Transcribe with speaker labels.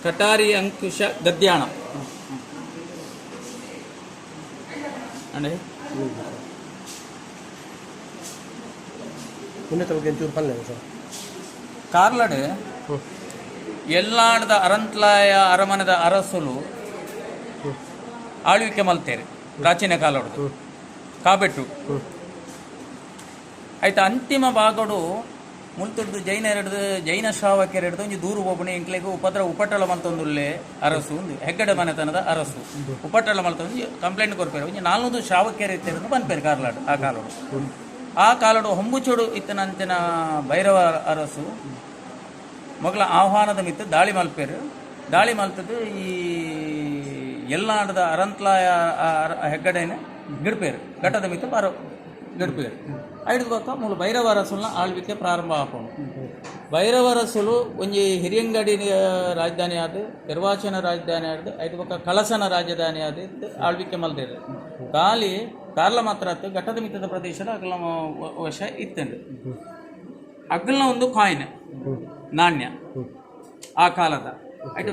Speaker 1: ಕಟಾರಿ ಅಂಕುಶ ಗದ್ಯಾಣ ಅಂಡೆ.
Speaker 2: ಉಂದೆತ ಬಗ್ಗೆ ಒಂಚೂರು ಪನ್ಲೆ ಸರ್.
Speaker 1: ಕಾರ್ಲಡ್ ಎಲ್ಲಾಡದ ಅರಂತ್ಲಾಯ ಅರಮನೆದ ಅರಸುಲು ಆಳ್ವಿಕೆ ಮಲ್ತೇರು ಪ್ರಾಚೀನ ಕಾಲೊಡು ಕಾಬೆಟ್ಟು. ಆಯ್ತ, ಅಂತಿಮ ಭಾಗಡು ಮುಲ್ತುಡ್ದು ಜೈನರೆಡ್ದು, ಜೈನ ಶ್ರಾವಕರೆಡ್ದು ಒಂಜಿ ದೂರು ಪೋಪುಣಿ, ಎಂಕ್ಲೆಗ್ ಉಪದ್ರ ಉಪಟಳ ಮಲ್ತೊಂದುಲ್ಲೆ ಅರಸು ಉಂದು, ಹೆಗ್ಗಡೆ ಮನೆತನದ ಅರಸು ಉಪಟಳ ಮಲ್ತೊಂದು ಕಂಪ್ಲೇಂಟ್ ಕೊರ್ಪೇರು. ಒಂಜಿ 400 ಶ್ರಾವಕರು ಇತ್ತೆರ್ ಪನ್ಪೇರು ಕಾರ್ಲಾಡ್ ಆ ಕಾಲೊಡು. ಆ ಕಾಲೊಡು ಹೊಂಬುಚೋಡು ಇತ್ತನಂಚಿನ ಭೈರವ ಅರಸು ಮೊಗಲ ಆಹ್ವಾನದ ಮಿತ್ತು ದಾಳಿ ಮಲ್ಪೇರು. ದಾಳಿ ಮಲ್ತದ್ದು ಈ ಎಲ್ಲಾಂಡದ ಅರಂತ್ಲಾಯ ಹೆಗ್ಗಡೆನ ಗಿಡ್ಪೇರು, ಘಟ್ಟದ ಮಿತ್ತು ಬಾರೋ ಗಿಡ್ಪೇರು. ಐದು ಬೊಕ್ಕ ಮೂಲು ಭೈರವ ಅರಸುಲ್ನ ಆಳ್ವಿಕೆ ಪ್ರಾರಂಭ ಆಪುಂಡು. ಭೈರವ ಅರಸುಲು ಒಂಜಿ ಹಿರಿಯಂಗಡಿ ರಾಜಧಾನಿ ಆದ್, ಪೆರ್ವಾಚನ ರಾಜಧಾನಿ ಆದ್, ಐದು ಬೊಕ್ಕ ಕಳಸನ ರಾಜಧಾನಿ ಆದ್ ಆಳ್ವಿಕೆ ಮಲ್ದೇರು. ಖಾಲಿ ಕಾರ್ಲ ಮಾತ್ರ ಅತ್ತು, ಘಟ್ಟದ ಮಿತ್ತದ ಪ್ರದೇಶದ ಅಗಲ ವಶ ಇತ್ತಂಡು. ಅಗಲ್ನ ಒಂದು ಕಾಯಿನ್, ನಾಣ್ಯ ಆ ಕಾಲದ ಐಟು.